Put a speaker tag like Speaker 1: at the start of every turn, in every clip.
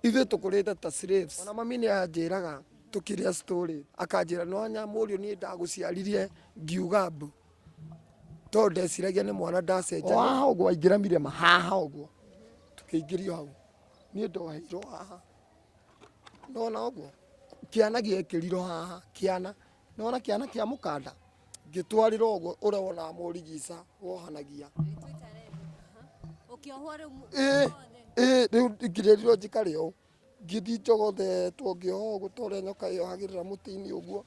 Speaker 1: Ithuĩ tũkũrĩte ta slaves. Ona mami nĩ anjĩraga tũkĩrĩa story, akanjĩra nĩ mũriũ niĩ ndagũciaririe ngiuga mbu. Tondũ ndeciragia nĩ mwana ndacenjania. O haha ũguo waingĩra Mirema haha ũguo tũkĩingĩrio hau. Niĩ ndoheirwo haha. Nona ũguo kĩana gĩekĩrirwo haha kĩana. Nona kĩana kĩa mũkanda ngĩtwarĩrwo ũguo ũrĩa wonaga mũrigica wohanagia. Ĩĩ ĩĩ rĩu ngĩrĩrirwo njikare ũũ ngĩthiĩ njogothetwo ngĩohwo ũguo ta ũrĩa nyoka yohagĩrĩra mũtĩ-inĩ ũguo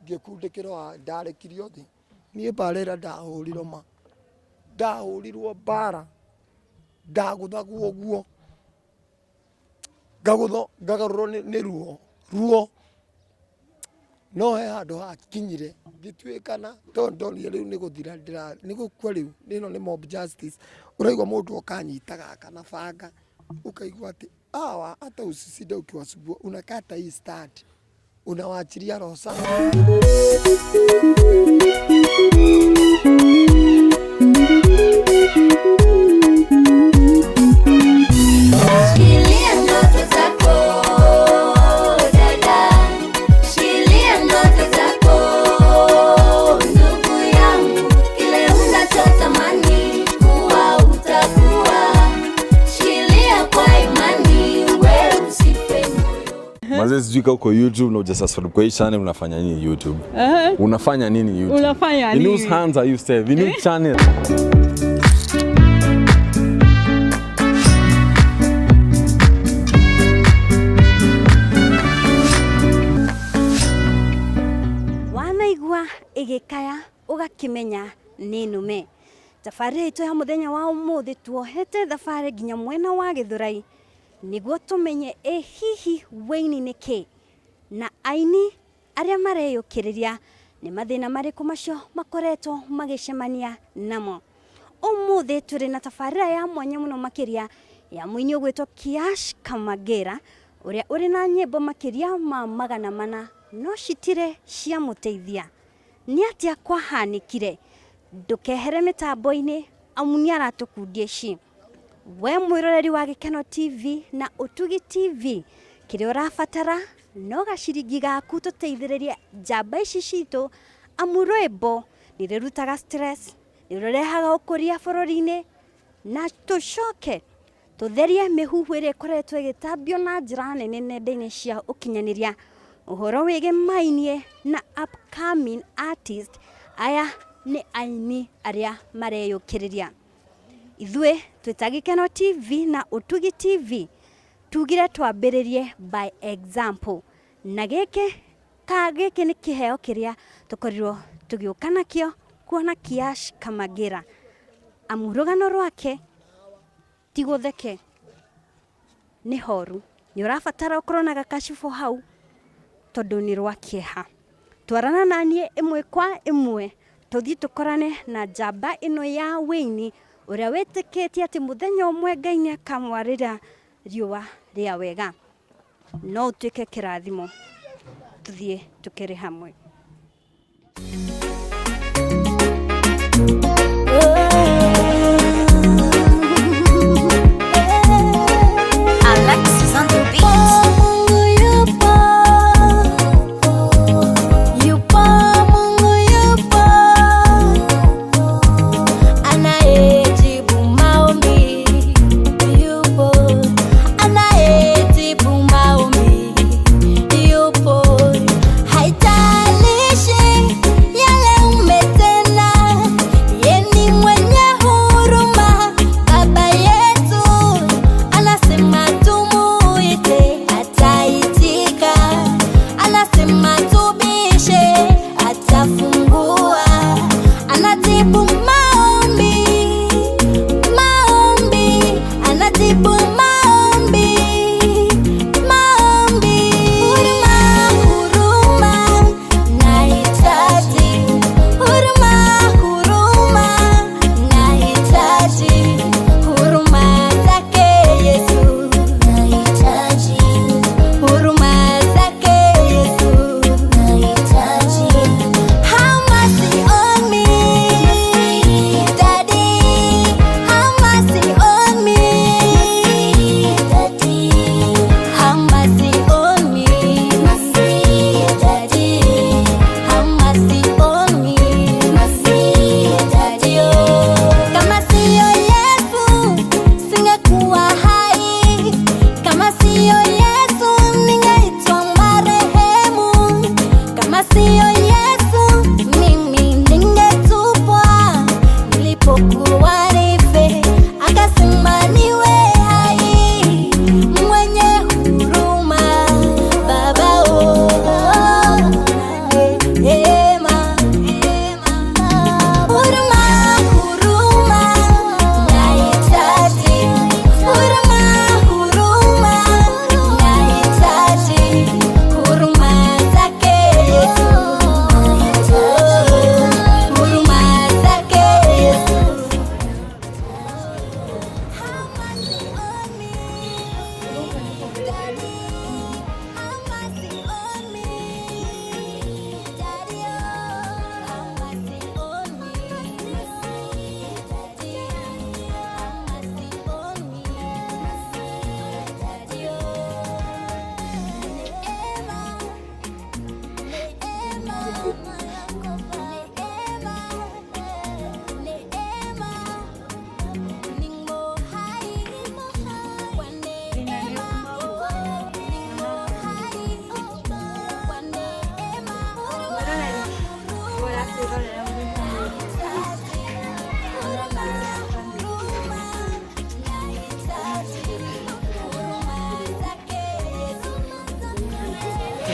Speaker 1: ngĩkundĩkĩrwo haha ndarekirio thĩ. Niĩ mbara ĩrĩa ndahũrirwo ma, ndahũrirwo mbara ndagũthagwo ũguo ngagũthwo ngagarũrwo nĩ ruo ruo no he handũ hakinyire ngĩtuĩkana tondũ ndonire rĩu nĩ gũthira nĩ gũkua rĩu ĩno nĩ mob justice ũraigua mũndũ oka anyita gaka na banga ũkaigua atĩ hawa hata usishinde ukiwasumbua unakata hii stand unawachilia roho safi.
Speaker 2: Shikilia ndoto zako dada, shikilia ndoto zako ndugu yangu, kile unachotamani kuwa utakuwa. Shikilia kwa imani, we usife moyo.
Speaker 3: Mazee sijui kama uko YouTube na hujasubscribe kwa hii channel unafanya nini YouTube? Unafanya nini YouTube?
Speaker 4: Unafanya
Speaker 3: In whose
Speaker 4: nini?
Speaker 3: hands are you safe? In which channel?
Speaker 5: Wanaigua ĩgĩkaya ũgakĩmenya nĩ nũme. Thabarĩ itũ ya mũthenya wa ũmũthĩ tuohete thabarĩ nginya mwena wa Gĩthũrai nĩguo tũmenye ĩ hihi wĩini nĩ kĩ na aini arĩa mareyũkĩrĩria nĩ mathĩna marĩkũ macio makoretwo magĩcemania namo. Ũmũthĩ tũrĩ na tabarĩra ya mwanya mũno makĩria ya mũini ũgwĩtwo Kiash Kamagera ũrĩa ũrĩ na nyĩmbo makĩria ma 400 no citirĩ ciamũteithia. Nĩ atĩa kwahanĩkire? Ndũkehere mĩtambo-inĩ amu nĩ aratũkundia ici. We mwĩroreri wa Gĩkeno TV na Ũtugi TV kĩrĩa ũrabatara no gaciringi gaku tũteithĩrĩrie njamba ici citũ amu rwĩmbo nĩ rũrutaga stress, nĩ rũrehaga ũkũria bũrũri-inĩ na tũcoke tũtherie mĩhuhu ĩrĩa ĩkoretwo ĩgĩtambio na njĩra nene nenda-inĩ cia ũkinyanĩria ũhoro wĩgiĩ mainie na upcoming artist aya nĩ aini arĩa mareyũkĩrĩria. Ithuĩ twĩta Gĩkeno TV na Ũtugi TV tugire twambĩrĩrie by example na gĩkĩ ka gĩkĩ nĩ kĩheo kĩrĩa tũkorirwo tũgĩũka nakĩo kuona Kiash Kamagera amu rũgano rwake ti gũtheke nĩ horu nĩ ũrabatara ũkorwo na gakacibũ hau tondũ nĩ rwa kĩeha. Twarana na niĩ ĩmwe kwa ĩmwe tũthiĩ tũkorane na njamba ĩno ya wĩini ũrĩa wĩtĩkĩtie atĩ mũthenya ũmwe Ngai nĩ akamwarĩra riũa rĩa wega. No ũtuĩke kĩrathimo tũthiĩ tũkĩrĩ hamwe.
Speaker 2: Alexis on the beat. Mungu yupo, yupo, Mungu yupo, anayejibu maombi yupo, anayejibu maombi yupo, haitali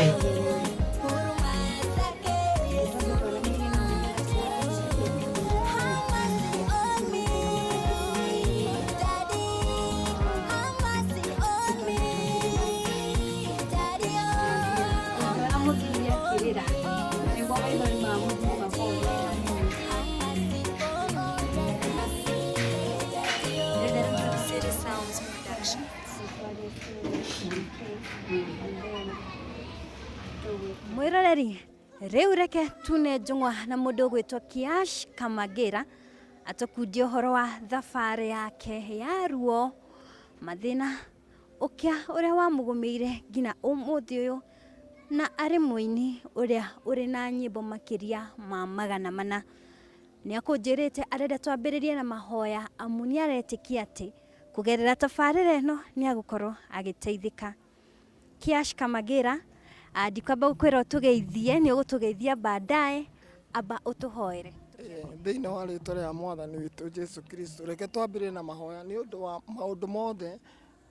Speaker 2: Huruma zake Yesu ni Have mercy on me, Daddy. Have mercy on me, Daddy.
Speaker 5: Ũngĩona mũthuri akĩrĩra nĩguo maithori ma mũthuri makorwo.
Speaker 2: Have mercy on me, Daddy.
Speaker 4: City Sounds Production.
Speaker 5: Mwiroreri, riu reke tune njung'wa na mundu ugwitwo Kiash Kamagira atukundie uhoro wa thabarĩ yake ya ruo, mathĩna, ũkĩa ũrĩa wamũgũmĩire nginya ũmũthĩ ũyũ, na arĩ mũini ũrĩa ũrĩ na nyĩmbo makĩria ma 400. Nĩ akũnjĩrĩte arenda twambĩrĩrie na mahoya, amu nĩ aretĩkia atĩ kũgerera tabarĩra ĩno nĩ agũkorwo agĩteithĩka. Kiash Kamagira, ndikwamba gũkwĩra ũtũgeithie, nĩ ũgũtũgeithia baadaye, amba ũtũhoere.
Speaker 1: Thĩinĩ wa rĩtwa rĩa mwathani witũ Jesu Kristo, reke twambĩrĩrie na mahoya nĩ ũndũ wa maũndũ mothe.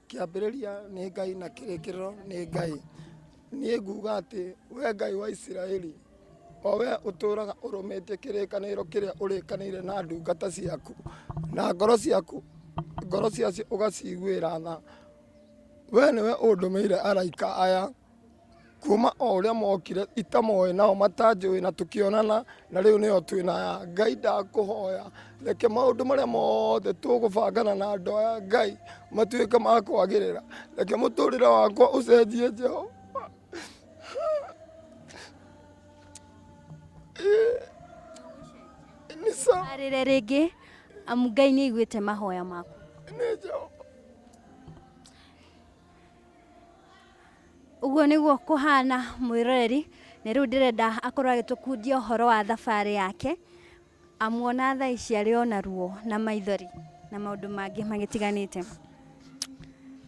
Speaker 1: Kĩambĩrĩria nĩ Ngai na kĩrĩkĩrĩro nĩ Ngai. Niĩ nguga atĩ we Ngai wa Isiraeli, o we ũtũraga ũrũmĩtie kĩrĩkanĩro kĩrĩa ũrĩkanĩire na ndungata ciaku, na ngoro ciaku, ngoro ciacio ũgaciguĩra tha. We nĩwe ũndũmĩire araika aya kuma o ũrĩa mokire itamoĩ nao matanjũĩ, na tũkĩonana, na rĩu nĩo twĩna aya. Ngai, ndakũhoya reke maũndũ marĩa mothe tũgũbangana na andũ aya, Ngai, matuĩke ma kwagĩrĩra. Reke mũtũrĩre wakwa ũcenjie, Jehova. Nĩ sawa.
Speaker 5: Arĩre rĩngĩ, amu Ngai nĩ aiguĩte mahoya maku.
Speaker 1: Nĩ Jehova.
Speaker 5: Ũguo nĩguo kũhana, mwĩroreri, na rĩu ndĩrenda akorwo agĩtũkundia ũhoro wa thabarĩ yake, amuona thaa ici arĩ ona ruo na maithori na maũndũ mangĩ magĩtiganĩte.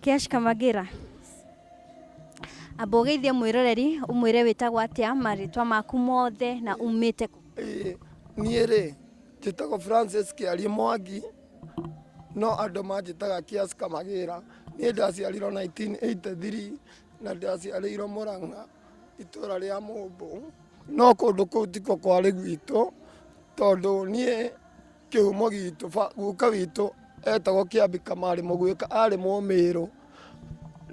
Speaker 5: Kiash Kamagira, amba ũgeithie mwĩroreri, ũmwĩre wĩtagwo atĩa, marĩtwa maku mothe na umĩte kũ.
Speaker 1: Ĩĩ, niĩ rĩ njĩtagwo Francis Kĩarie Mwangi, no andũ manjĩtaga Kias Kamagira. Niĩ ndaciarirwo 1983 na ndaciarĩirwo Mũrang'a, itũra rĩa Mũmbũ, no kũndũ kũu tiko kwarĩ gwitũ, tondũ niĩ kĩhumo gitũ, guka witũ etagwo Kĩambi Kamarĩ Mũgwĩka, arĩ Mũmĩrũ.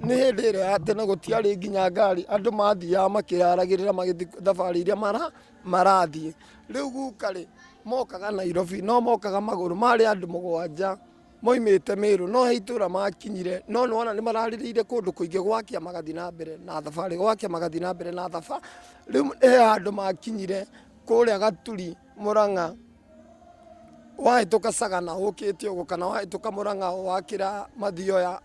Speaker 1: Nĩ hĩndĩ ĩrĩa ya tene gũtiarĩ nginya ngari, andũ mathiaga makĩraragĩrĩra magĩthiĩ thabarĩ iria marathiĩ. Rĩu guka rĩ, mokaga Nairobi, no mokaga magũrũ, marĩ andũ 7 moimĩte Mĩrũ, no he itũra makinyire, no nĩwona nĩ mararĩrĩire kũndũ kũingĩ, gwakĩa magathiĩ na mbere na thabarĩ, gwakĩa magathiĩ na mbere na thabarĩ. Rĩu he handũ makinyire kũrĩa Gaturi, Mũrang'a, wahĩtũka Sagana ũkĩte ũguo, kana wahĩtũka Mũrang'a wakĩra Mathioya,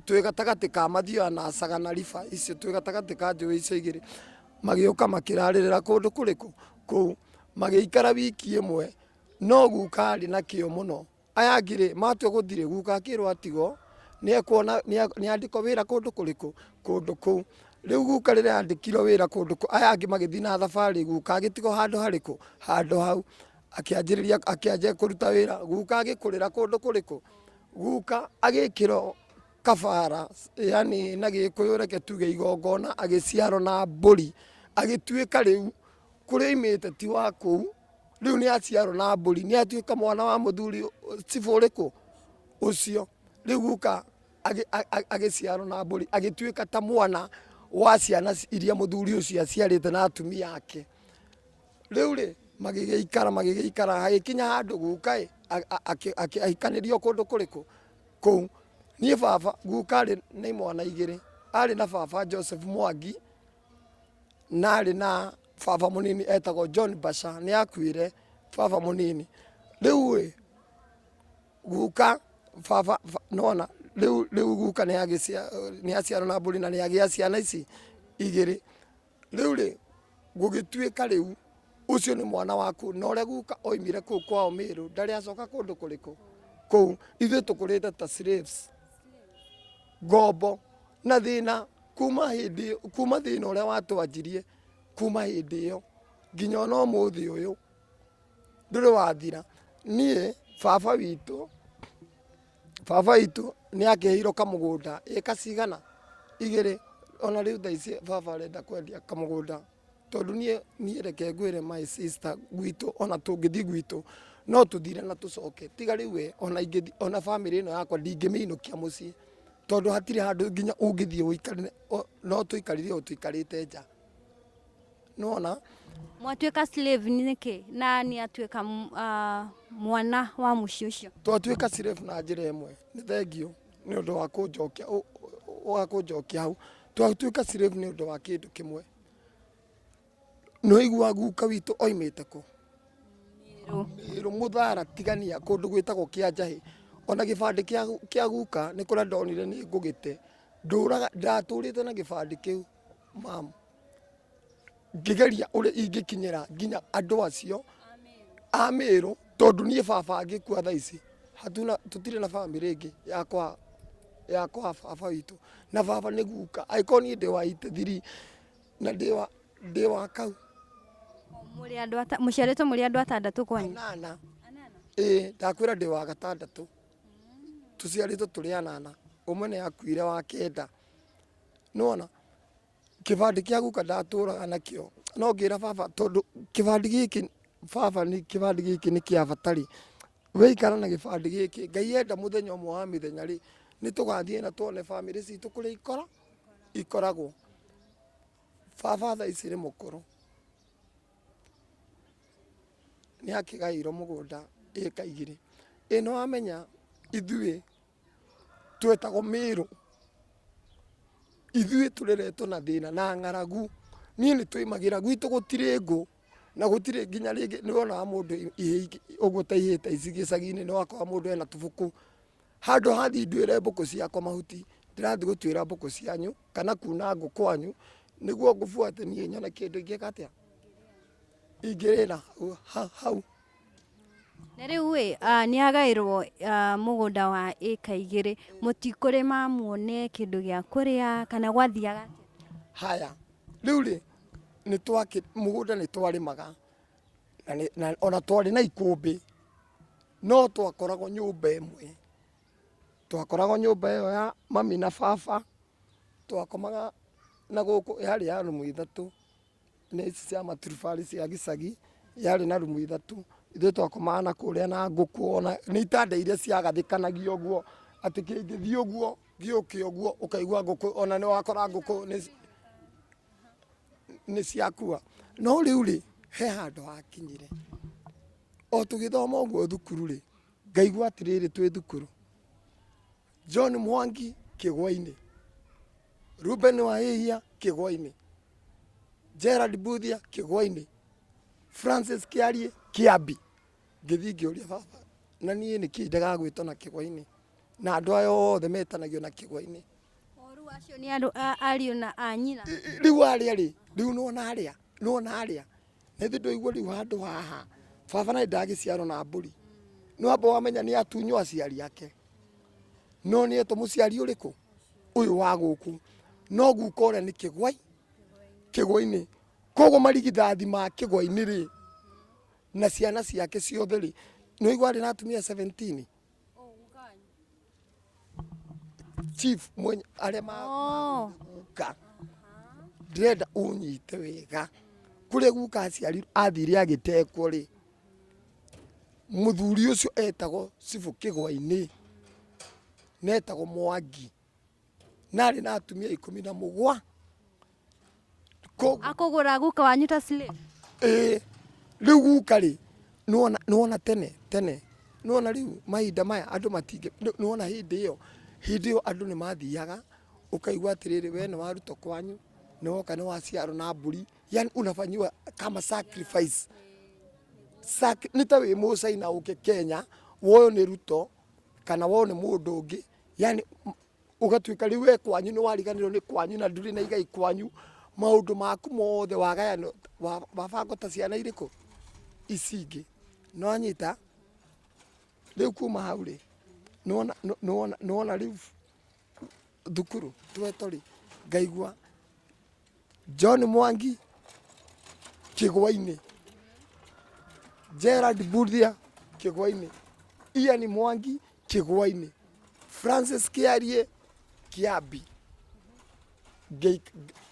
Speaker 1: twĩ gatagatĩ ka Mathioya na Sagana River icio, twĩ gatagatĩ ka njũĩ icio igĩrĩ. Magĩũka makĩrarĩrĩra kũndũ kũrĩkũ kũu, magĩikara wiki ĩmwe, no guka arĩ na kĩo mũno. Aya angĩ rĩ, matua gũthiĩ, guka akĩrwo atigwo nĩekuona nĩandĩkwo wĩra kũndũ kũrĩkũ, kũndũ kũu. Rĩu guka rĩrĩa andĩkirwo wĩra kũndũ kũu, aya angĩ magĩthiĩ na thabarĩ, guka agĩtigwo handũ harĩkũ, handũ hau, akĩanjĩrĩria, akĩanjia kũruta wĩra. Guka agĩkũrĩra kũndũ kũrĩkũ, guka agĩkĩrwo kabara, yani na Gĩkũyũ reke tuge igongona, agĩciarwo na mbũri, agĩtuĩka rĩu kũrĩa oimĩte ti wa kũu, rĩu nĩ aciarwo na mbũri, nĩ atuĩka mwana wa mũthuri cibũ ũrĩkũ ũcio. Rĩu guka agĩciarwo na mbũri, agĩtuĩka ta mwana wa ciana iria mũthuri ũcio aciarĩte na atumia ake. Rĩu rĩ, magĩgĩikara, magĩgĩikara, hagĩkinya handũ guka ĩ ahikanĩrio kũndũ kũrĩkũ kũu. Niĩ baba, guka arĩ na imwana igĩrĩ, arĩ na baba Joseph Mwangi, na arĩ na baba mũnini etagwo John Basha, nĩ akuire baba mũnini. Rĩu ĩ, guka baba nona rĩu guka nĩ aciarwo na mbũri na nĩ agĩa ciana ici igĩrĩ. Rĩu rĩ, gũgĩtuĩka rĩu ũcio nĩ mwana waku, na ũrĩa guka oimire kũu kwao Mĩrũ ndarĩ acoka kũndũ kũrĩkũ kũu. Ithuĩ tũkũrĩte ta slaves, ngombo na thĩna, kuma hĩndĩ, kuma thĩna ũrĩa watwanjirie kuma hĩndĩ ĩyo nginya ona ũmũthĩ ũyũ ndũrĩ wathira. Niĩ baba witũ nĩ akĩheirwo kamũgũnda ĩka cigana igĩrĩ. Ona rĩu thaa ici baba arenda kwendia kamũgũnda tondũ niĩ niĩ reke ngwĩre my sister gwitũ ona tũngĩthiĩ gwitũ no tũthire na tũcoke tiga rĩu we ona ingĩthiĩ ona bamĩrĩ ĩno yakwa ndingĩmĩinũkia mũciĩ tondũ hatirĩ handũ nginya ũngĩthiĩ ũikare no tũikarire o tũikarĩte nja nĩwona.
Speaker 5: Mwatuĩka slave nĩkĩ na nĩ atuĩka mwana wa mũciĩ ũcio?
Speaker 1: Twatuĩka slave na njĩra ĩmwe nĩ thengiũ nĩ ũndũ wa kũnjokia wa kũnjokia hau. Twatuĩka slave nĩ ũndũ wa kĩndũ kĩmwe. Nĩ waigua guka witũ oimĩte kũ? Mĩrũ Mũthara tigania kũndũ gwĩtagwo Kĩanjahĩ. Ona gĩbandĩ kĩa guka nĩ kũrĩa ndonire nĩ ngũgĩte. Ndũraga ndatũrĩte na gĩbandĩ kĩu mam. Ngĩgeria ũrĩa ingĩkinyĩra nginya andũ acio a Mĩrũ tondũ niĩ baba angĩkua thaa ici hatuna tũtirĩ na bamĩrĩ ĩngĩ ya kwa ya kwa baba witũ na baba nĩ guka angĩkorwo niĩ ndĩ wa 83 na ndĩ wa ndĩ wa kau.
Speaker 5: Mũrĩ andũ ata mũciarĩtwo mũrĩ andũ atandatũ kwanyu?
Speaker 1: Anana. Ĩĩ ndakwĩra ndĩ wa gatandatũ. Tũciarĩtwo tũrĩ anana, ũmwe nĩ akuire wa kenda. Nĩwona? Kĩbandĩ kĩa guka ndatũraga nakĩo, no ngĩra baba tondũ kĩbandĩ gĩkĩ baba nĩ kĩbandĩ gĩkĩ nĩ kĩa bata rĩ, we ikara na gĩbandĩ gĩkĩ, Ngai enda mũthenya ũmwe wa mĩthenya rĩ, nĩ tũgathiĩ na tuone bamĩrĩ citũ kũrĩa ikoragwo. Baba thaa ici nĩ mũkũrũ, nĩ akĩgaĩirwo mũgũnda ĩka igĩrĩ. Ĩ nĩ wamenya ithuĩ twetagwo Mĩrũ, ithuĩ tũreretwo na thĩna na ng'aragu, niĩ nĩ twaimagĩra gwitũ gũtirĩ ngũ na gũtirĩ nginya rĩngĩ nĩ wonaga mũndũ ihĩĩ ũguo ta ihĩĩ ta ici gĩcagi-inĩ nĩ wakoraga mũndũ ena tũbũkũ, handũ ha thiĩ nduĩre mbũkũ ciakwa mahuti, ndĩrathiĩ gũtuĩra mbũkũ cianyu kana kuna ngũ kwanyu nĩguo ngũbuate niĩ nyone kĩndũ ingĩka atĩa, ingĩrĩra hau.
Speaker 5: Na rĩu ĩ, nĩ agaĩrwo mũgũnda wa ĩka igĩrĩ, mũtikũrĩma muone kĩndũ gĩa kũrĩa kana gwathiaga atĩa?
Speaker 1: Haya, rĩu rĩ, nĩ twakĩ, mũgũnda nĩ twarĩmaga na ona twarĩ na ikũmbĩ, no twakoragwo nyũmba ĩmwe. Twakoragwo nyũmba ĩyo ya mami na baba, twakomaga na gũkũ yarĩ ya rumu ithatũ. Nĩ ici cia maturubarĩ cia gĩcagi, yarĩ na rumu ithatũ, ithuĩ twakomaga na kũrĩa na ngũkũ ona nĩ itanda iria ciagathĩkanagio ũguo, atĩ kĩngĩthiĩ ũguo gĩũke ũguo ũkaigua ngũkũ ona nĩ wakora ngũkũ nĩ ciakua. No rĩu rĩ, he handũ hakinyire, o tũgĩthoma ũguo thukuru rĩ, ngaigua atĩrĩrĩ twĩ thukuru, John Mwangi Kĩgwa-inĩ, Reuben Waĩhia Kĩgwa-inĩ, Gerald Mbuthia Kĩgwa-inĩ, Francis Kĩariĩ Kĩambi. Ngĩthiĩ ngĩũria baba, na niĩ nĩkĩ ndagagwĩtwo na Kĩgwa-inĩ na andũ aya othe metanagio na Kĩgwa-inĩ.
Speaker 5: O rĩu acio nĩ andũ ariũ na a nyina.
Speaker 1: Rĩu arĩa rĩ, rĩu nĩwona arĩa, nĩwona arĩa, Na ithuĩ ndũigua rĩu handũ haha baba na ndagĩciarwo na mbũri nĩ wamba wamenya nĩ atunywo aciari ake no nĩ etwo mũciari ũrĩkũ ũyũ wa gũkũ no guka ũrĩa nĩ kĩgwai kĩgwa-inĩ koguo marigithathi ma kĩgwa-inĩ rĩ na ciana ciake ciothe rĩ nĩ waigua arĩ na atumia 17 Chief mwenye arĩa ma
Speaker 5: Oh.
Speaker 1: guka ndĩrenda ũnyite wega kũrĩa guka aciari athire agĩtekwo rĩ mũthuri ũcio etagwo cibũ kĩgwa-inĩ na etagwo Mwangi na arĩ na atumia ikũmi na mũgwa Koguo
Speaker 5: Akũgũra guka wanyu ta slave.
Speaker 1: Ĩĩ, rĩu guka rĩ, nĩwona nĩwona tene tene nĩwona rĩu mahinda maya andũ matingĩ nĩwona hĩndĩ ĩyo, hĩndĩ ĩyo andũ nĩ mathiaga ũkaigua atĩrĩrĩ we nĩ warutwo kwanyu, nĩ woka nĩ waciarwo na mbũri, yani unafanyiwa kama sacrifice. Nĩ ta wĩ mũcaina ũke Kenya, woywo nĩ Ruto kana woywo nĩ mũndũ ũngĩ, yani ũgatuĩka rĩu we kwanyu nĩ wariganĩrwo nĩ kwanyu na ndũrĩ na igai kwanyu, maũndũ maku mothe wagayanwo wabangwo ta ciana irĩkũ? Ici ingĩ. Nĩ wanyita? Rĩu kuma hau rĩ, nĩ wona rĩu thukuru twetwo rĩ, ngaigua John Mwangi Kĩgwa-inĩ, Gerald Mbuthia Kĩgwa-inĩ, Ian Mwangi Kĩgwa-inĩ, Francis Kĩariĩ Kĩambi.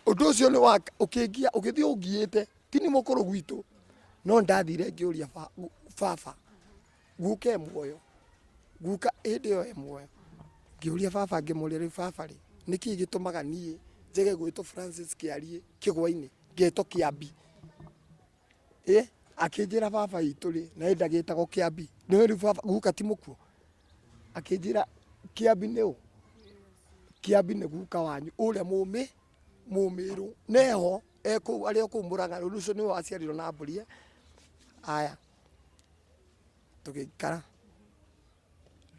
Speaker 1: Ũndũ ũcio nĩ wa ũkĩngia ũgĩthiĩ ũngiĩte ti nĩ mũkũrũ gwitũ no ndathire ngĩũria baba guka e muoyo guka hĩndĩ ĩyo e muoyo ngĩũria baba ngĩmũria rĩu baba rĩ nĩkĩ gĩtũmaga niĩ njage gwĩtwo Francis Kĩariĩ kĩgwa-inĩ ngetwo Kĩambi ĩ akĩnjĩra baba itũ rĩ na ĩ ndagĩtagwo Kĩambi nĩwe rĩu baba guka ti mũkuo akĩnjĩra Kĩambi nĩ ũ Kĩambi nĩ guka wanyu ũrĩa mũmĩ mũmĩrũ neho e kũu arĩ o kũu Mũrang'a rĩu ũcio nĩwe waciarirwo na mbũri aya tũgĩikara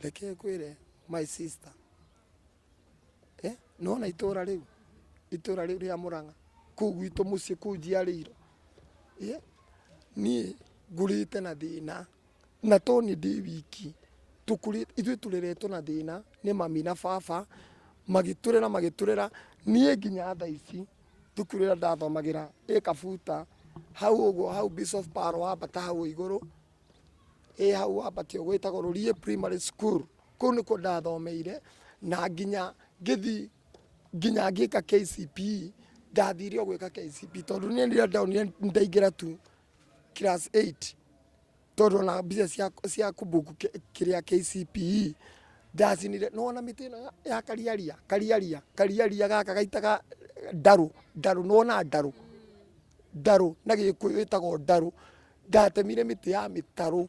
Speaker 1: reke ngwĩre my sister eh nĩwona itũra rĩu itũra rĩu rĩa Mũrang'a kũu gwitũ mũciĩ kũu njiarĩirwo eh niĩ ngũrĩte na thĩna na to niĩ ndĩ wiki tũkũrĩte ithuĩ tũreretwo na thĩna nĩ mami na baba magĩtũrera magĩtũrera niĩ nginya thaa ici thukuru ĩrĩa ndathomagĩra ĩ Kabuta hau ũguo hau Bishop Paro wambata hau igũrũ ĩ hau wambatie ũguo ĩtagwo Rũriĩ Primary School kũu nĩkuo ndathomeire na nginya ngĩthiĩ nginya ngĩka KCPE ndathire o gwĩka KCPE tondũ niĩ rĩrĩa ndonire ndaingĩra tu class 8 tondũ ona mbia cia, cia kũbuku kĩrĩa KCPE ndacinire nĩwona mĩtĩ ĩno ya kariaria kariaria kariaria gaka gaitaga ndarũ ndarũ nĩwona ndarũ ndarũ na gĩkũyũ ĩtagwo ndarũ ndatemire mĩtĩ ya mĩtarũ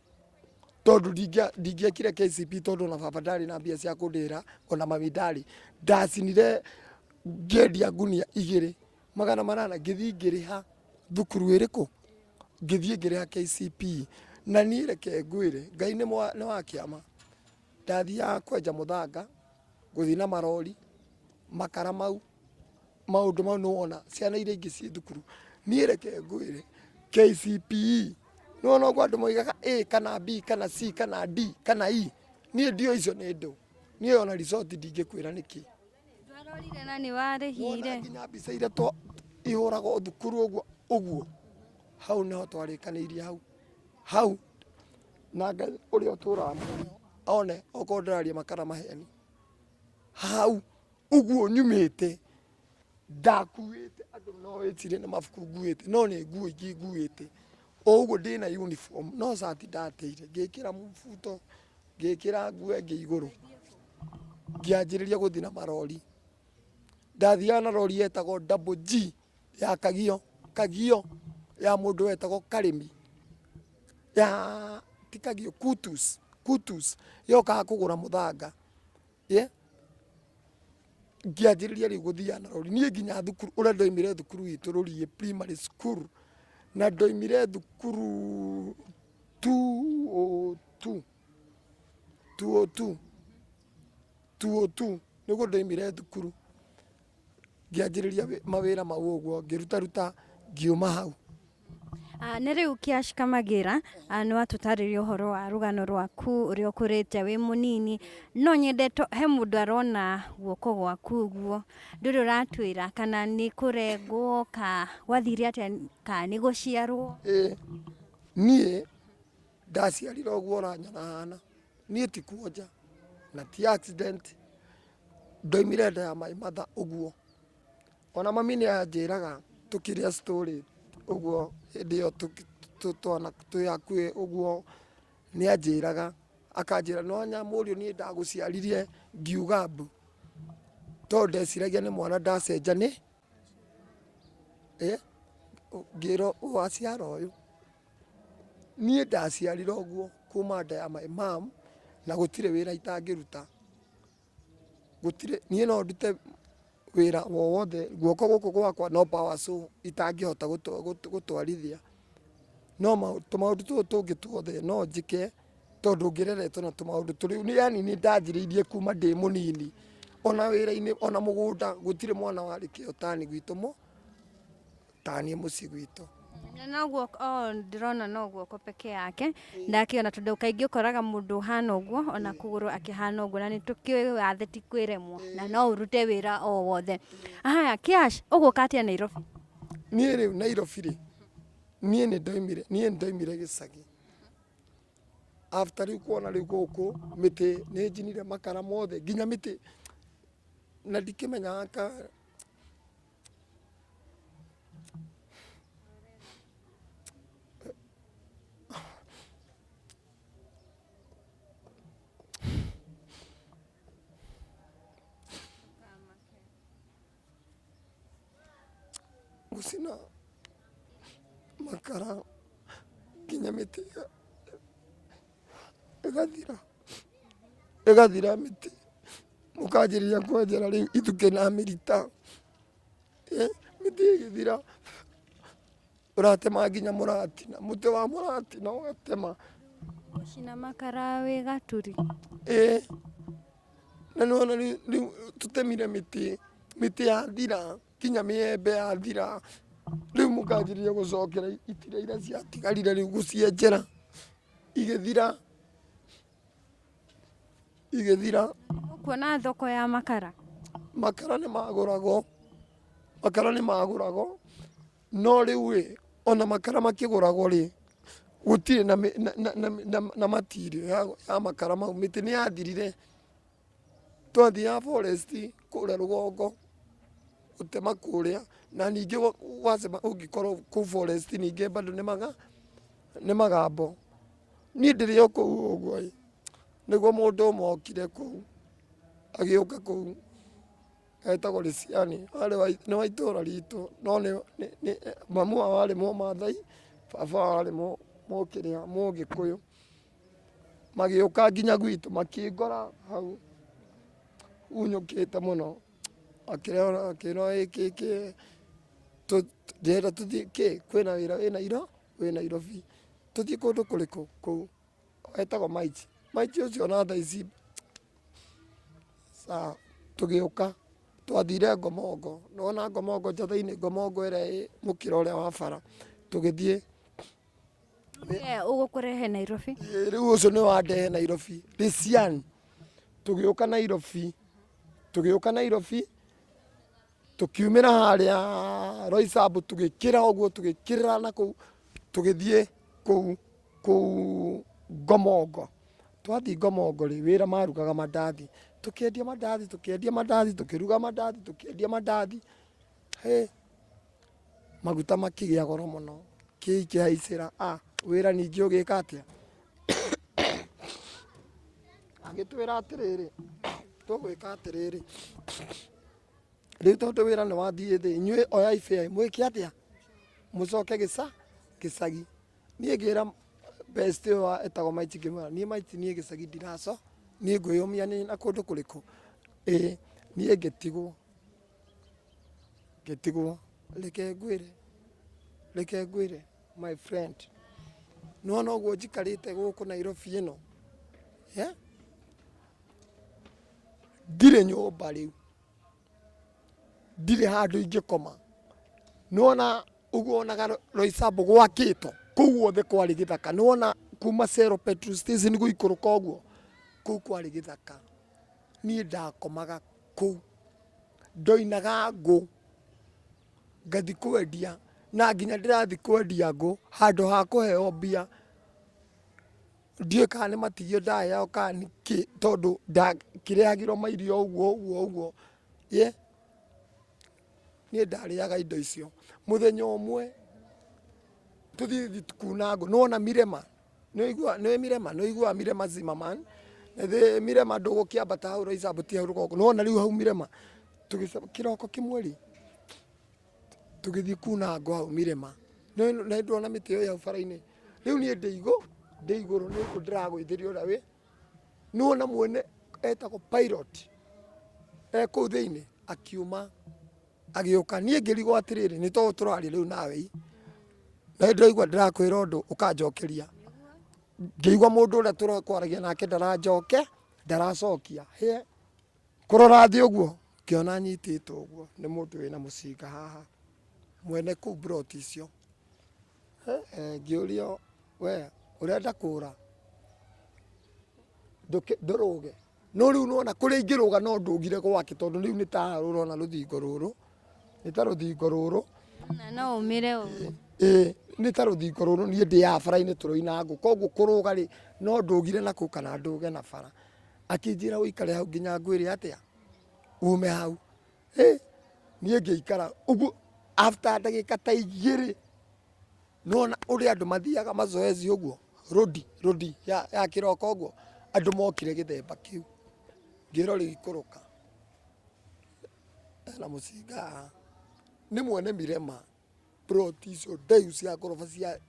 Speaker 1: tondũ ndingĩekire KCPE tondũ ona baba ndarĩ na mbia cia kũndĩhĩra ona mami ndarĩ ndacinire ngĩendia ngunia igĩrĩ 800 ngĩthiĩ ngĩrĩha thukuru ĩrĩkũ ngĩthiĩ ngĩrĩha KCPE na niĩ reke ngwĩre Ngai nĩ wa kĩama ndathiaga kwenja mũthanga gũthiĩ na marori makara mau maũndũ mau nĩwona ciana iria ingĩ ciĩ thukuru niĩ reke ngwĩre KCPE nĩwona ũguo andũ moigaga A kana B kana C kana D kana E niĩ ndiũĩ icio nĩ ndũ niĩ ona result ndingĩkwĩra nĩkĩ
Speaker 5: Ndwarorire na nĩ warĩhire.
Speaker 1: Wona nginya mbica iria ihũragwo thukuru ũguo ũguo hau nĩho twarĩkanĩirie hau hau na Ngai ũrĩa ũtũraga muoyo one okorwo ndĩraria makara maheni hau ũguo nyumĩte ndakuĩte andũ no wĩcirie nĩ mabuku nguĩte no nĩ nguo ingĩ nguĩte o ũguo ndĩna uniform no cati ndateire ngĩkĩra mũbuto ngĩkĩra nguo ĩngĩ igũrũ ngĩanjĩrĩria gũthiĩ na marori ndathiaga na rori yetagwo double G ya Kagio Kagio ya mũndũ wetagwo Karĩmi ya ti Kagio Kutus Kutus yokaga kũgũra mũthanga yeah? Ngĩanjĩrĩria rĩu gũthiaga na rori niĩ nginya thukuru ũrĩa ndoimire thukuru itũ Rũriĩ primary school na ndoimire thukuru 202 202 202 nĩguo ndoimire thukuru ngĩanjĩrĩria mawĩra mau ũguo ngĩrutaruta ngiuma hau.
Speaker 5: Nĩ rĩu Kiash Kamagĩra, nĩ watũtarĩria ũhoro wa rũgano rwaku ũrĩa ũkũrĩte wĩ mũnini, no nyende he mũndũ arona guoko gwaku ũguo, ndũrĩ ũratwĩra kana nĩ kũrengwo ka gwathire atĩa ka nĩ gũciarwo?
Speaker 1: Ĩĩ niĩ ndaciarirwo ũguo ũranyona hana, niĩ ti kuonja na ti accident, ndoimire nda ya my mother ũguo. Ona mami nĩ anjĩraga tũkĩrĩa story ũguo hĩndĩ ĩyo twana twĩ hakuhĩ ũguo, nĩ anjĩraga akanjĩra nĩ wona mũriũ niĩ ndagũciaririe ngiuga mbu, tondũ ndeciragia nĩ mwana ndacenjania, ngĩrwo waciara ũyũ. Niĩ ndaciarire ũguo kuma nda ya my mum na gũtirĩ wĩra itangĩruta. Gũtirĩ, niĩ no ndute wĩra o wothe, guoko gũkũ gwakwa no power saw itangĩhota gũtwarithia. No tũmaũndũ tũtũ tũngĩ tuothe no njĩke tondũ ngĩreretwo na tũmaũndũ tũrĩa, yaani nĩ ndanjĩrĩirie kuma ndĩ mũnini. Ona wĩra-inĩ, ona mũgũnda gũtirĩ mwana warĩ kĩo tani gwitũ taniĩ mũciĩ gwitũ.
Speaker 5: Na noguo o ndĩrona no guoko peke yake ndakĩona tondũ kaingĩ ũkoraga mũndũ ũhana ũguo ona kũgũrũ akĩhana ũguo na nĩ tũkĩũĩ wathe ti kwĩremwo na no ũrute wĩra o wothe. Haya Kiash, ũgũka atĩa Nairobi?
Speaker 1: Niĩ rĩu Nairobi rĩ, niĩ nĩ ndoimire, niĩ nĩ ndoimire gĩcagi. After rĩu kuona rĩu gũkũ mĩtĩ nĩ njinire makara mothe nginya mĩtĩ na ndikĩmenyaga ka. Gũcina makara nginya mĩtĩ ĩgathira, ĩgathira mĩtĩ, mũkanjĩrĩria kwenjera rĩu ithukĩ na mĩrita, mĩtĩ ĩgĩthira, ũratema nginya mũratina, mũtĩ wa mũratina ũgatema.
Speaker 5: Gũcina makara wĩ gaturi.
Speaker 1: Ĩĩ, na nĩwona rĩu tũtemire mĩtĩ, mĩtĩ yathira. Nginya mĩembe yathira, rĩu mũkanjĩrĩria gũcokera itira iria ciatigarire rĩu gũcienjera, igĩthira, igĩthira.
Speaker 5: Ũkuona thoko ya makara?
Speaker 1: Makara nĩ magũragwo, makara nĩ magũragwo, no rĩu ĩ, ona makara makĩgũragwo rĩ, gũtirĩ na material ya makara mau, mĩtĩ nĩ yathirire. Twathiaga forest kũrĩa rũgongo gũtema kũrĩa, na ningĩ wacema ũngĩkorwo kũu forest ningĩ bado nĩ magambo. Niĩ ndĩrĩ o kũu ũguo ĩ, nĩguo mũndũ ũmwe okire kũu, agĩũka kũu etagwo Lesiani, nĩ wa itũra ritũ no mamu wao arĩ mũmathai, baba wao arĩ mũkĩrĩa mũgĩkũyũ. Magĩũka nginya gwitũ makĩngora hau hunyũkĩte mũno, makĩrwo ĩkĩ kĩ, ndĩrenda tũthiĩ kĩ, kwĩna wĩra wĩ Nairobi, tũthiĩ kũndũ kũrĩkũ? Kũu, etagwo Mike, Mike ũcio ona thaa ici tũgĩũka twathire Ngomongo, nĩwona Ngomongo Njatheinĩ, Ngomongo ĩrĩa ĩ mũkĩra ũrĩa wa bara, tũgĩthiĩ.
Speaker 5: Ũgũkũrehe Nairobi?
Speaker 1: Rĩu ũcio nĩ wandehe Nairobi. Lisian. Tũgĩũka Nairobi. Tũgĩũka Nairobi. Tũkiumĩra harĩa Roysambu tũgĩkĩra ũguo tũgĩkĩrĩra na kũu tũgĩthiĩ kũu kũu Ngomongo. Twathiĩ Ngomongo rĩ, wĩra marugaga mandathi. Tũkĩendia mandathi, tũkĩendia mandathi, tũkĩruga mandathi, tũkĩendia mandathi. Hĩ! Maguta makĩgĩa goro mũno, kĩ ikĩhaicĩra, ah, wĩra ningĩ ũgĩka atĩa? Agĩtwĩra atĩrĩrĩ, tũgwĩka atĩrĩrĩ, rĩu tondũ wĩra nĩ wathiĩ thĩ, inyuĩ oyai fare mwĩke atĩa? Mũcoke gĩcagi. Niĩ ngĩra best ũyũ etagwo Maichi ngĩmwĩra niĩ Maichi niĩ gĩcagi ndiraco, niĩ ngwĩyũmia na kũndũ kũrĩkũ? Ĩĩ niĩ ngĩtigwo. Ngĩtigwo, reke ngwĩre, reke ngwĩre my friend, nĩ wona ũguo njikarĩte gũkũ Nairobi ĩno, ndirĩ nyũmba rĩu, ndirĩ handũ ingĩkoma, nĩ wona ũguo wonaga Roysambu gwakĩtwo, kũu guothe kwarĩ gĩthaka, nĩ wona kuma Cell petrol station gũikũrũka ũguo, kũu kwarĩ gĩthaka, niĩ ndakomaga kũu. Ndoinaga ngũ ngathiĩ kwendia na nginya ndĩrathiĩ kwendia ngũ handũ ha kũheo mbia, ndiũĩ kana nĩ matigio ndaheagwo kana nĩ kĩ tondũ ndakĩrehagĩrwo mairio ũguo ũguo ũguo, niĩ ndarĩaga indo icio. Mũthenya ũmwe tũthiĩte kuna ngũ, nĩ wona Mirema? Nĩũĩ Mirema? Nĩũiguaga Mirema Zimmerman? Mirema ndũgũkĩambata hau Roysambu ti hau rũgongo, nĩwona rĩu hau Mirema? Kĩroko kĩmwe rĩ, tũgĩthiĩ kuna ngũ hau Mirema, na nĩndĩrona mĩtĩ ĩyo ĩ hau bara-inĩ, rĩu niĩ ndĩ igũrũ nĩguo ndĩragũithĩria ũrĩa wĩ, nĩwona mwene etagwo pilot e kũu thĩiniĩ akiuma agĩũka, niĩ ngĩrigwo atĩrĩrĩ, nĩ tondũ tũraria rĩu nawe ĩ, na nĩ ndĩraigua ndĩrakwĩra ũndũ ũkanjokeria, ngĩigua mũndũ ũrĩa tũrakwaragia nake ndaranjoke, ndaracokia, hĩ kũrora thĩ ũguo ngĩona anyitĩtwo ũguo nĩ mũndũ wĩna mũcinga haha, mwene kũu mburoti icio, ngĩũrio we ũrenda kũra ndũrũge? No rĩu nĩwona kũrĩa ingĩrũga no ndũgire gwake tondũ rĩu nĩ ta haha ũrona rũthingo rũrũ, nĩ ta rũthingo rũrũ.
Speaker 5: Na no ũmĩre ũguo.
Speaker 1: Ĩĩ nĩ ta rũthingo rũrũ niĩ ndĩ haha bara-inĩ tũroina ngũ, koguo kũrũga rĩ, no ndũgire na kũu kana ndũge na bara. Akĩnjĩra ũikare hau nginya ngwĩre atĩa, ume hau. Hĩ, niĩ ngĩikara ũguo after ndagĩka ta igĩrĩ Nĩwona ũrĩa andũ mathiaga mazoezi ũguo, rũdi rũdi ya, ya kĩroko ũguo, andũ mokire gĩthemba kĩu, ngĩrwo rĩu ikũrũka, ena mũcinga haha, nĩ mwene Mirema. Plot icio ndaihu cia ngoroba cia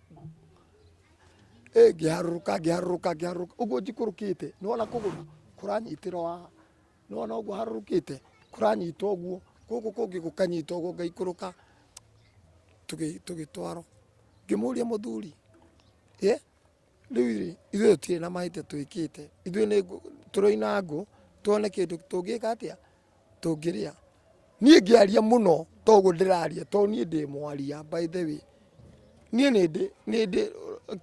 Speaker 1: ĩ ngĩharũrũka ngĩharũrũka ngĩharũrũka ũguo njikũrũkĩte nĩwona kũgũrũ kũranyitĩra haha nĩwona ũguo harũrũkĩte kũranyita ũguo gũkũ kũngĩ gũkanyita ũguo ngaikũrũka tũgĩtwarwo ngĩmũria mũthuri ĩ rĩu rĩ ithuĩ tũtirĩ na mahĩtia twĩkĩte ithuĩ nĩ tũroina ngũ tuone kĩndũ tũngĩka atĩa tũngĩrĩa. Niĩ ngĩaria mũno toguo ndĩraria tondũ niĩ ndĩ mwaria by the way. Niĩ nĩ ndĩ nĩ ndĩ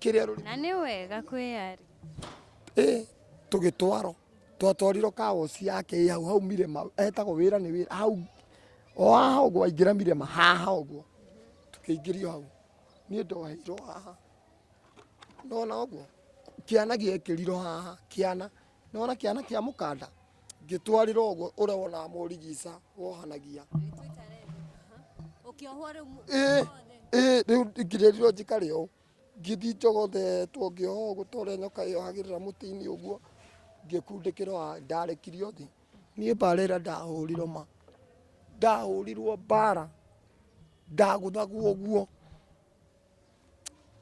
Speaker 1: kĩrĩa rũrĩmĩ.
Speaker 4: Na nĩ wega kwĩyaria.
Speaker 1: Ĩ tũgĩtwarwo twatwarirwo car wash yake ĩ hau hau Mirema etagwo wĩra nĩ wĩra hau o haha ũguo waingĩra Mirema haha ũguo tũkĩingĩrio hau. Niĩ ndoheirwo haha nĩwona ũguo kĩana gĩekĩrirwo haha kĩana nĩwona kĩana kĩa mũkanda ngĩtwarĩrwo ũguo ũrĩa wonaga mũrigica wohanagia ĩĩ ĩĩ rĩu ngĩrĩrirwo njikare ũũ ngĩthiĩ njogothetwo ngĩohwo ũguo ta ũrĩa nyoka yohagĩrĩra mũtĩ-inĩ ũguo ngĩkundĩkĩrwo haha ndarekirio thĩ niĩ mbara ĩrĩa ndahũrirwo ma ndahũrirwo mbara ndagũthagwo ũguo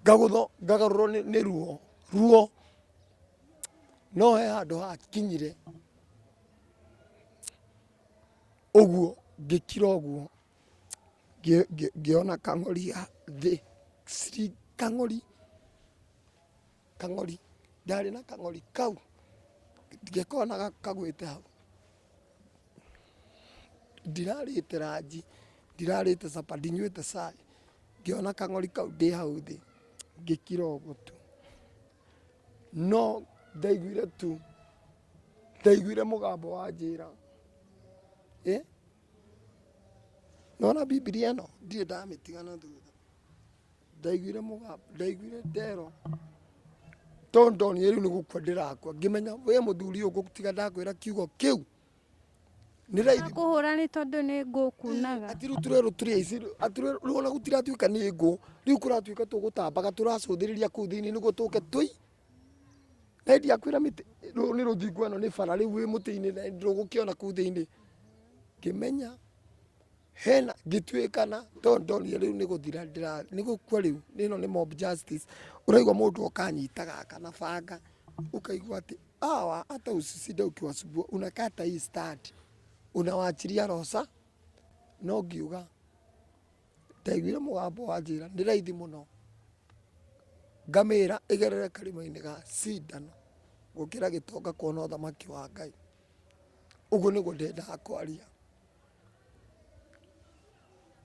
Speaker 1: ngagũthwo ngagarũrwo nĩ ruo ruo no he handũ hakinyire ũguo ngĩkira ũguo ngĩona kang'ori thĩ kang'ori kang'ori ndarĩ na kang'ori kau ngĩkona kagwĩte hau. Ndirarĩte ranji, ndirarĩte capa, ndinyuĩte cai, ngĩona kang'ori kau ndĩ hau thĩ ngĩkira ũguo tu. No ndaiguire tu, ndaiguire mũgambo wanjĩra ĩ, nĩwona Bibilia ĩno ndirĩ ndamĩtiga na thutha. Ndaiguire mũgambo, ndaiguire nderwo tondũ ndonire rĩu nĩ gũkua ndĩrakua, ngĩmenya we mũthuri ũyũ ngũtiga ndakwĩra kiugo kĩu. Nĩ raithi.
Speaker 4: Akũhũra nĩ tondũ nĩ ngũ ũkunaga.
Speaker 1: Atĩ rĩu tũrerwo tũrĩ aici, atĩ rĩu ona gũtiratuĩka nĩ ngũ, rĩu kũratuĩka tũgũtambaga tũracũthĩrĩria kũu thĩinĩ nĩguo tũke tũi. Na ndiakwĩra mĩtĩ, rũrũ nĩ rũthingo ĩno nĩ bara rĩu wĩ mũtĩ-inĩ na ndũgũkĩona kũu thĩinĩ. Ngĩmenya hena ngĩtuĩkana tondũ ndonire rĩu nĩ gũthira ndĩra nĩ gũkua rĩu ĩno nĩ mob justice. Ũraigua mũndũ oka anyita gaka na banga ũkaigua atĩ hawa hata usishinde ukiwasumbua unakata hii stand unawachilia roho no ngiuga ndaiguire mũgambo wanjĩra nĩ raithi mũno ngamĩra ĩgerere karima-inĩ ga cindano gũkĩra gĩtonga kuona ũthamaki wa Ngai. Ũguo nĩguo ndendaga kwaria.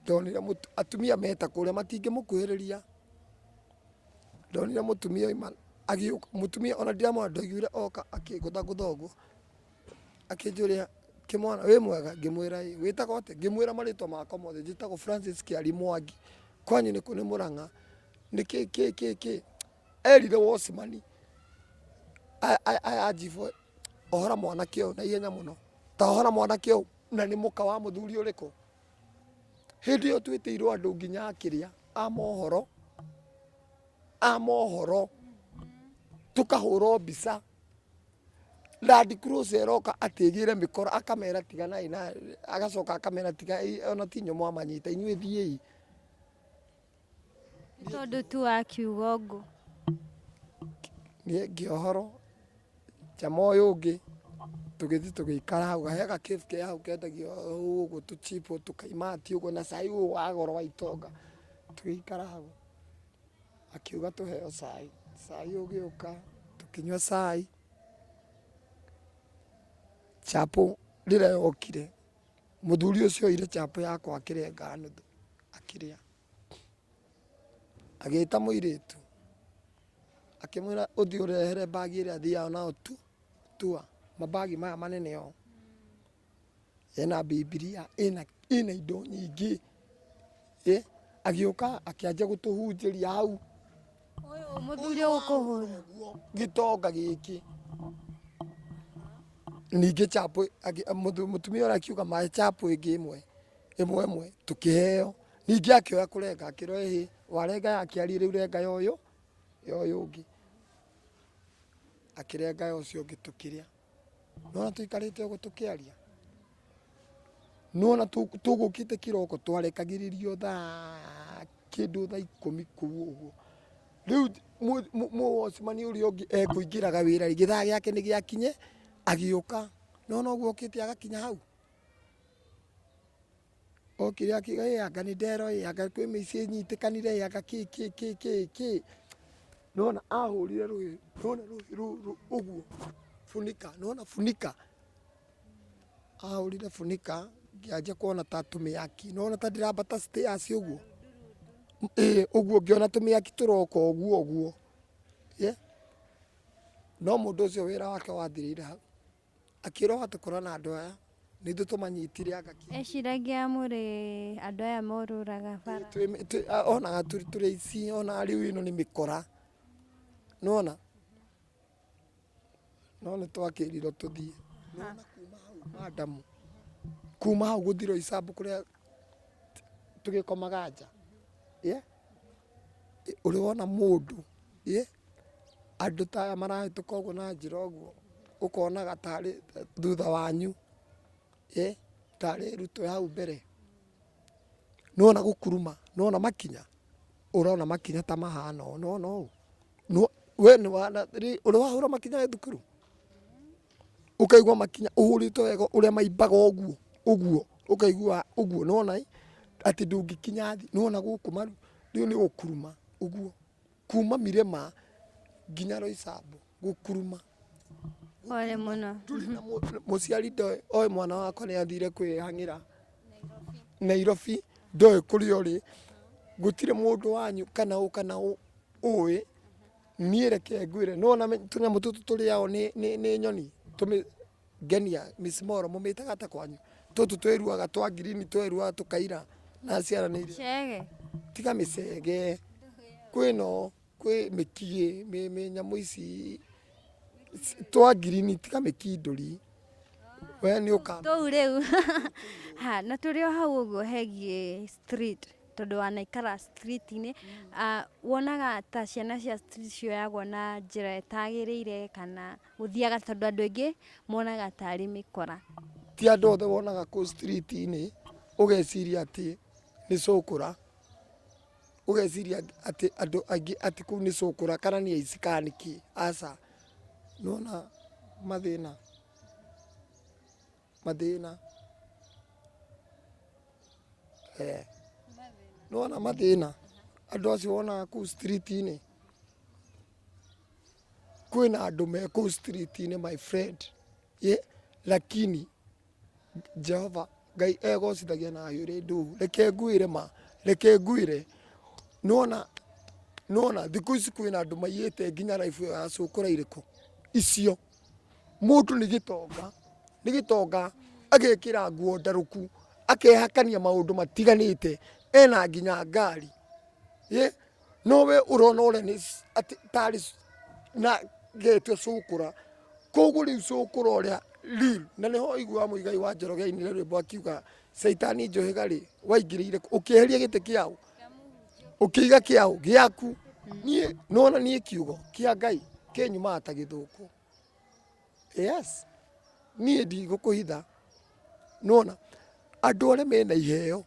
Speaker 1: Ndonire atumia meta kũrĩa matingĩmũkuhĩrĩria. Ndonire mũtumia oima agĩũka, mũtumia ona ndiramwona ndaiguire oka akĩngũthangũtha ũguo, akĩnjũria kĩmwana wĩ mwega? Ngĩmwĩra ĩĩ. Wĩtagwo atĩa? Ngĩmwĩra marĩtwa makwa mothe, njĩtagwo Francis Kĩari Mwangi, kwanyu nĩ kũ? Nĩ Mũrang'a, nĩ kĩ kĩ kĩ kĩ. Erire watchman aya njibũ ohora mwanake ũyũ na ihenya mũno, ta ohora mwanake ũyũ na nĩ mũka wa mũthuri ũrĩkũ? Hĩndĩ ĩyo twĩtĩirwo andũ nginya a kĩrĩa, a mohoro, a mohoro, tũkahũrwo mbica. Land Cruiser ĩroka atĩ ĩgĩre mĩkora akamera tiganai na, agacoka akamera tigai ona ti inyuĩ mwamanyita inyuĩ thiĩi.
Speaker 4: Nĩ tondũ tu wa kiugo ngũ.
Speaker 1: Niĩ ngĩohorwo, njama ũyũ ũngĩ, tũgĩthiĩ tũgĩikara hau, he ga cafe ke hau kendagio ũguo tũ chipo tũkaimati ũguo na cai ũyũ wa goro wa itonga, tũgĩikara hau, akiuga tũheo cai, cai ũgĩũka, tũkĩnyua cai, chapo rĩrĩa yokire, mũthuri ũcio oire chapo yakwa akĩrenga nuthu akĩrĩa. Agĩta mũirĩtu, akĩmwĩra ũthiĩ ũrehere mbagi ĩrĩa athiaga nayo tu tour, mambagi maya manene ũũ, ĩna Bibilia, ĩna ĩna indo nyingĩ, agĩũka akĩanjia gũtũhunjĩria hau.
Speaker 4: Ũyũ mũthuri ũgũkũhũra.
Speaker 1: Gĩtonga gĩkĩ. Ningĩ chapo, mũtumia ũrĩa akiuga mahe chapo ĩngĩ ĩmwe. Ĩmwe ĩmwe tũkĩheo, ningĩ akĩoya kũrenga akĩrwo ĩhĩ warenga ya kĩarie rĩu renga ya ũyũ ya ũyũ ũngĩ, akĩrenga ya ũcio ũngĩ tũkĩrĩa. Nĩwona tũikarĩte ũguo tũkĩaria, nĩwona tũgũkĩte kĩroko twarekagĩrĩrio thaa. Kĩndũ thaa 10 kũu ũguo. Rĩu mũwocimani ũrĩa ũngĩ ekũingĩraga wĩra rĩ, gĩthaa gĩake nĩ gĩakinye, agĩũka. Nĩwona ũguo okĩte agakinya hau? Okire akiuga ĩ anga nĩ ndero ĩ anga kwĩ mĩici ĩnyitĩkanire ĩ anga kĩ kĩ kĩ kĩ kĩ. Nĩwona ahũrire rũhĩ, nĩwona rũhĩ rũrũ ũguo, funika, nĩwona funika. Ahũrire funika ngĩanjia kuona ta tũmĩaki, nĩwona ta ndĩrambata stairs ũguo. Ĩĩ ũguo ngĩona tũmĩaki tũroka ũguo ũguo. No mũndũ ũcio wĩra wake wathirĩire hau. Akĩrwo watũkora na andũ aya nĩ ithuĩ tũmanyitire anga kĩ.
Speaker 4: Eciragia mũrĩ andũ aya morũraga bara.
Speaker 1: Onaga tũrĩ aici, onaga rĩu ĩno nĩ mĩkora. Nĩwona? No nĩ twakĩrirwo tũthiĩ. Nĩwona kuma hau madam, kuma hau gũthiĩ Roysambu kũrĩa tũgĩkomaga nja, Ũrĩ wona mũndũ, andũ ta aya marahĩtũka ũguo na njĩra ũguo, ũkonaga tarĩ thutha wanyu, tarĩ Ruto e hau mbere. Nĩwona gũkuruma, nĩwona makinya, ũrona makinya ta mahana ũũ, nĩwona ũũ? We ũrĩ wahũra makinya wĩ thukuru? Ũkaigua makinya ũhũrĩtwo wega ũrĩa maimbaga ũguo ũguo, ũkaigua ũguo, nĩwona ĩ, atĩ ndũngĩkinya thĩ, nĩwona gũkũ maru, rĩu nĩ gũkuruma ũguo, kuma Mirema nginya Roysambu gũkuruma.
Speaker 4: Pole mũno.
Speaker 1: Ndũrĩ na mũciari ndoĩ, oĩ mwana wakwa nĩ athire kwĩhang'ĩra Nairobi, ndoĩ kũrĩa ũrĩ, gũtirĩ mũndũ wanyu kana ũ kana ũ ũĩ. Niĩ reke ngwĩre, nĩ wona tũnyamũ tũtũ tũrĩagwo nĩ nyoni, ngenia, mĩcimoro, mũmĩtaga atĩa kwanyu? Tũtũ twĩruaga twa ngirini tweruaga tũkaira na ciana nĩ irĩaga.
Speaker 4: Mĩcege.
Speaker 1: Tiga mĩcege, kwĩno, kwĩ mĩkigĩ, nyamũ ici twa ngirini, tiga mĩkindũri. We nĩ ũka.
Speaker 4: Tũu rĩu. Ha, na tũrĩ o hau ũguo hegiĩ street. Tondũ wanaikara street-inĩ, wonaga ta ciana cia street cioyagwo na njĩra ĩtagĩrĩire kana gũthiaga tondũ andũ aingĩ monaga tarĩ mĩkora.
Speaker 1: Ti andũ othe wonaga kũu street-inĩ ũgeciria atĩ nĩ cũkũra, ũgeciria atĩ andũ aingĩ atĩ kũu nĩ cũkũra kana nĩ aici kana nĩ kĩ, aca. Nĩwona mathĩna, mathĩna. Eh. Nĩwona mathĩna andũ acio wonaga kũu street-inĩ, kwĩna andũ me kũu street-inĩ my friend, ĩ lakini Jehova Ngai egocithagia na hiũ rĩ ndũu. Reke ngwĩre ma, reke ngwĩre, nĩwona nĩwona thikũ ici kwĩna andũ maiyĩte nginya life ĩyo ya cũkũra irĩkũ icio. Mũndũ nĩ gĩtonga, nĩ gĩtonga agekĩra nguo ndarũku, akehakania maũndũ matiganĩte, ena nginya ngari, no we ũrona ũrĩa nĩ atĩ tarĩ na getwo cũkũra, koguo rĩu cũkũra ũrĩa real, na nĩho ũiguaga Mũigai wa Njoroge ainire rwĩmbo akiuga caitani njũhĩga rĩ, waingĩrĩire kũ? Ũkĩeheria gĩtĩ kĩaũ? Ũkĩiga kĩaũ? Gĩaku. Niĩ nĩwona niĩ kiugo kĩa Ngai kĩnyumaga ta gĩthũkũ. Yes, niĩ ndigũkũhitha. Nĩwona andũ arĩa mena iheo,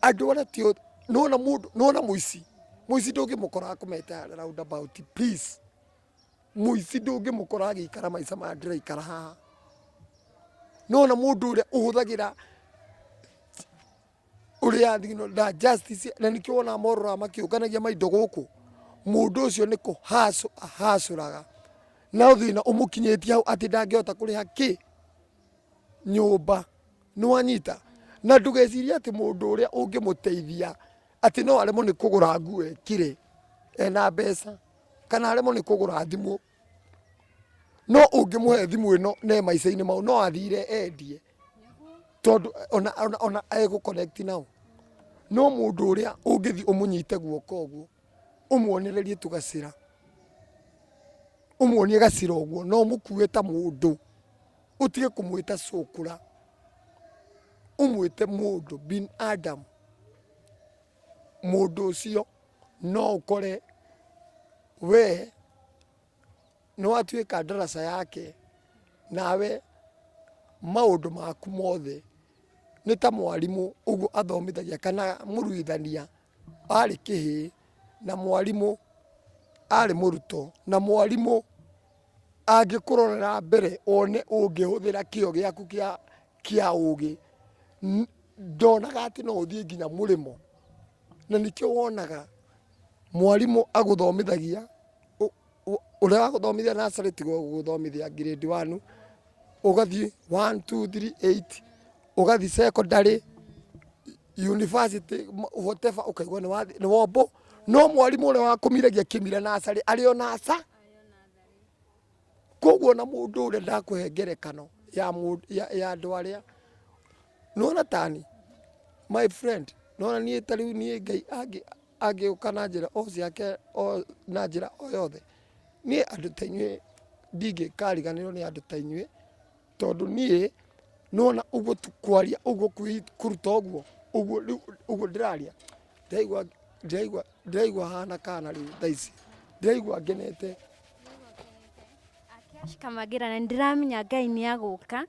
Speaker 1: andũ arĩa ti nĩwona mũndũ, nĩwona mũici, mũici ndũngĩmũkora akomete harĩa round about please. Mũici ndũngĩmũkora agĩikara maica maya ndĩraikara haha. Nĩwona mũndũ ũrĩa ũhũthagĩra ũrĩa na justice na nĩkĩo wonaga morũraga makĩũnganagia maindo gũkũ, mũndũ ũcio nĩ kũ hustle ahacũraga na thĩna ũmũkinyĩtie hau atĩ ndangĩhota kũrĩha kĩ? Nyũmba. Nĩwanyita? Na ndũgecirie atĩ mũndũ ũrĩa ũngĩmũteithia atĩ no aremwo nĩ kũgũra nguo ekĩre ena mbeca kana aremwo nĩ kũgũra thimũ, no ũngĩmũhe thimũ ĩno na e maica-inĩ mau no athire endie. Tondũ ona, ona, ona egũ connect nao. No mũndũ ũrĩa ũngĩthiĩ ũmũnyite guoko ũguo, ũmuonererie tu gacĩra, ũmuonie gacĩra ũguo, na ũmũkue ta mũndũ, ũtige kũmwĩta cũkũra, ũmwĩte mũndũ, bin Adam. Mũndũ ũcio no ũkore we nĩ watuĩka ndaraca yake, nawe maũndũ maku mothe nĩ ta mwarimũ ũguo athomithagia kana mũruithania. Arĩ kĩhĩĩ na mwarimũ arĩ mũrutwo na mwarimũ angĩkũrorera mbere one ũngĩhũthĩra kĩo gĩaku kĩa kĩa ũgĩ, ndonaga atĩ no ũthiĩ nginya mũrĩmo. Na nĩkĩo wonaga mwarimũ agũthomithagia, ũrĩa wagũthomithia nursery tiwe ũgũgũthomithia grade one, ũgathiĩ one, two, three, eight, ũgathiĩ secondary, university, whatever, ũkaigua nĩ wombwo. No mwarimũ ũrĩa wakũmiragia kĩmira nursery arĩ o nursery. Koguo ona mũndũ ũrĩa ndakũhe ngerekano ya ya andũ arĩa, nĩwona tani my friend, nĩwona niĩ ta rĩu niĩ Ngai angĩũka na njĩra o ciake o na njĩra o yothe, niĩ andũ ta inyuĩ ndingĩkariganĩrwo nĩ andũ ta inyuĩ, tondũ niĩ nĩwona ũguo kwaria ũguo kũruta ũguo, ũguo rĩu ũguo ndĩraria, ndĩraigua ndĩraigua ndĩraigua hana kana rĩu thaa ici, ndĩraigua ngenete.
Speaker 4: Cash Kamagira na nĩndĩramenya Ngai nĩ agũka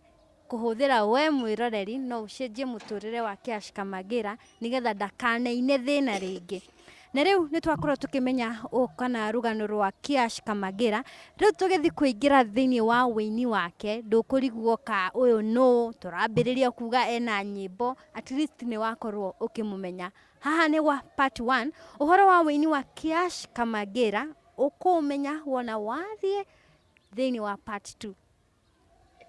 Speaker 4: kũhũthĩra we mwĩroreri no ũcenjie mũtũrĩre wa Cash Kamagira nĩgetha ndakanaine thĩna rĩngĩ. Na rĩu nĩ twakorwo tũkĩmenya kana rũgano rwa Cash Kamagira, rĩu tũgĩthiĩ kũingĩra thĩinĩ wa wĩini wake, ndũkũrigwo ka ũyũ nũ, tũrambĩrĩria kuga ena nyĩmbo, at least nĩ wakorwo ũkĩmũmenya. Haha nĩ gwa part 1, ũhoro wa wĩini wa Cash Kamagira ũkũũmenya wona wathiĩ thĩinĩ wa part 2.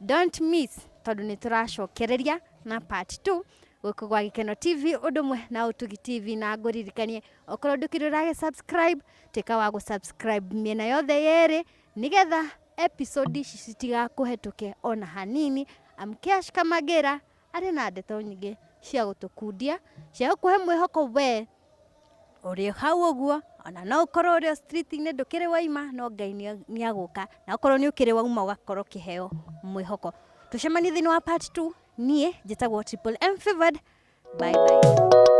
Speaker 4: Don't miss tondũ nĩ tũracokereria na part 2 gũkũ gwa Gĩkeno TV ũndũ ũmwe na Ũtugi TV, na ngũririkanie okorwo ndũkĩrĩ ũragĩ subscribe, tuĩka wa gũ subscribe mĩena yothe yerĩ nĩgetha episode ici citigakũhetũke ona hanini. Am Cash Kamagira arĩ na ndeto nyingĩ cia gũtũkundia, cia gũkũhe mwĩhoko we ũrĩ hau ũguo, ona no ũkorwo ũrĩ o street-inĩ ndũkĩrĩ waima, no Ngai nĩ agũka, na okorwo nĩ ũkĩrĩ wauma ũgakorwo ũkĩheo mwĩhoko. Tũcemanie thĩinĩ wa part 2, niĩ njĩtagwo Triple M Favored. Bye bye.